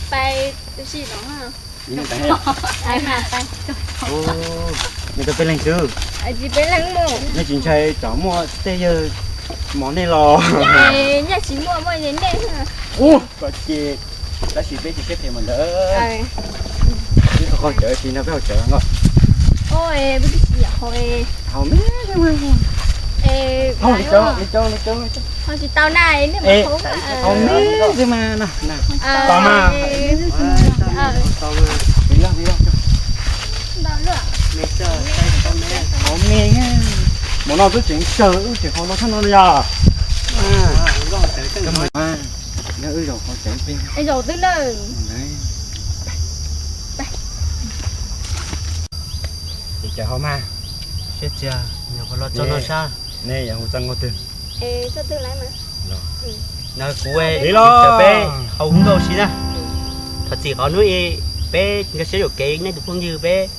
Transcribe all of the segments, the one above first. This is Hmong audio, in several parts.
Pais tus si no. Nws rau peb leeg xwb. Nej tsis ntshai tsam muaj tej yawg mos nej los? Nyaj tsis muaj, muaj nej. Ub, koj ces tab sis peb tsis siab phem mus ntawd. Peb qhov cawv tsis no peb hau cawv nkaus. Hau me, hau li cov li cov li cov. Hau me xwb mas na. Tos mas. Hau me, hmo no twb tseem sawv wb tseem hau no txhob no yog. Wb zaum qhov cawv peb. Zaum twb na. Ces cawv hau mas. Siab txias, nyuam qhuav los txog no sab. Nej yuav hu txoj nkauj twg? Txoj twg lawm mas. Kuv li los peb hau hu nkauj si na. Thov txim qhov hnub i peb nkag siab yuam kev nej tus phooj ywg peb,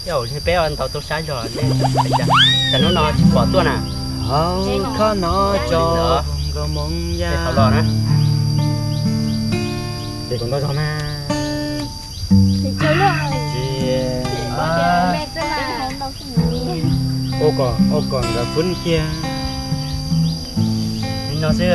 yog peb ntau tau sab zog nej, cas hnub no tsis pom tuaj na. Hau khob no tso nkauj moo ya los na. Ces kuv ntau zog na. Ua kom, ua kom nkawd pub kiag li no xwb.